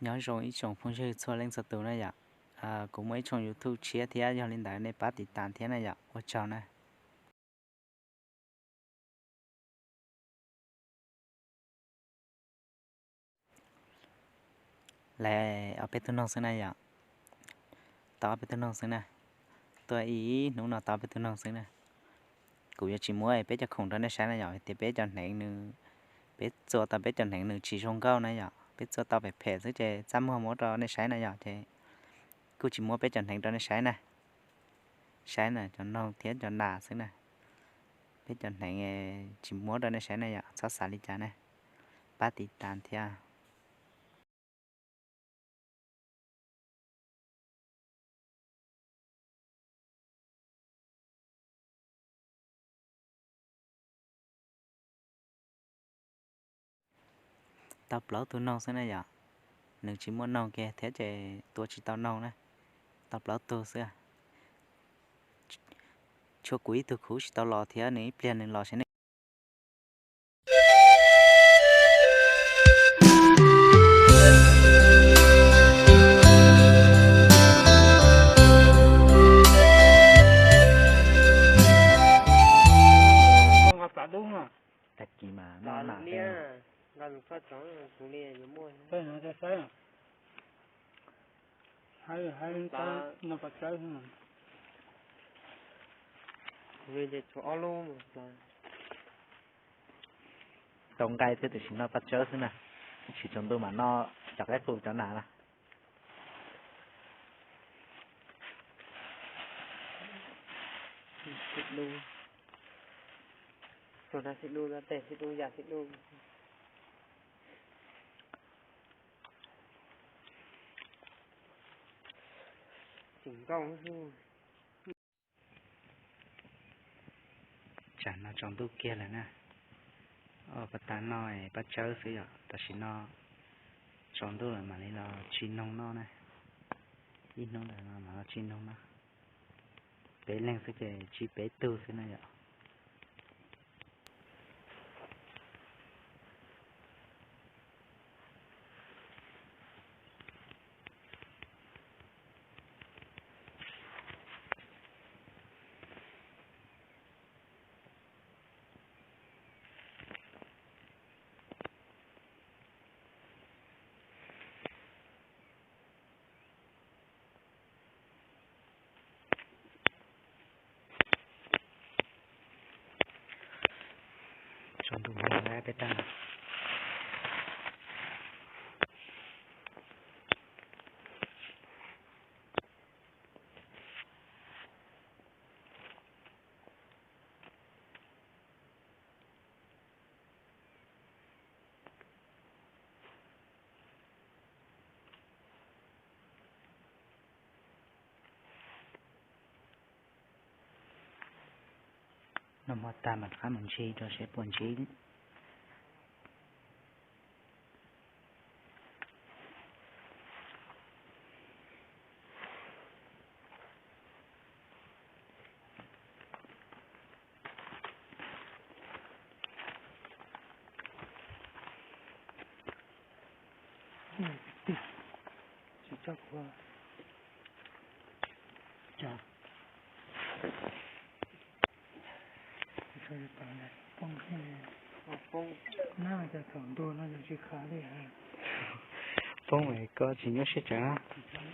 Nyob zoo ib tsoom phooj ywg txhua leej txhua tus na yom. Kuv muaj ib tshooj YouTube tshiab thiab, yog li ntawd nej pab tiv tas thiab na yom. Ua tsaug na. Lawv ob peb tug noog xwb na yom. Tau ob peb tug noog xwb na. Tuaj ib hnub no tau ob peb tug noog xwb na. Kuv yuav tsis muab peb cov khoom rau nej saib na yom, tias peb cov hneev nws, peb txua tau peb cov hneev nws tsis zoo nkauj na yom, peb txua tau phem phem xwb ces txaj muag muab rau nej saib na yom, ces kuj tsis muab peb cov hneev rau nej saib na. Saib na, cov noog thiab cov nas xwb na. Peb cov hneev tsis muab rau nej saib na yom, txhob xav li cas na. Pab tiv tas thiab. Tau plaub tug noog xwb na yom. Nws tsis muaj noog kiag thiab ces tua tsis tau noog na. Tau plaub tug xwb. Tshuav kuv ib tug khuv tsis tau los thiab, nws ib pliag nws los saib ne. Tag kis mas noj nas. Tau nqaij thiab tiam sis noj paj tsawb xwb na. Tsis tsaus ntuj mas noj cov qaib qus cov nas na. Xib dub, tuag na xib dub, tej xib dub ya xib dub. Tsis nkauj. Tsam no tsaus ntuj kiag lawm na. Ua pas tas noj paj tsawb xwb yom, tam sim no tsaus ntuj lawm mam li los tsim noog noj na. Ib hnub ntawd mam los tsim noog noj. Peb leeg xwb ces tsim peb tug xwb na yom. Tsaus ntuj peb tag. Noj hmo tag mam rov qab mus ntsis rau seb puas ntsib. Poob es koj tsis nyuaj siab tseev.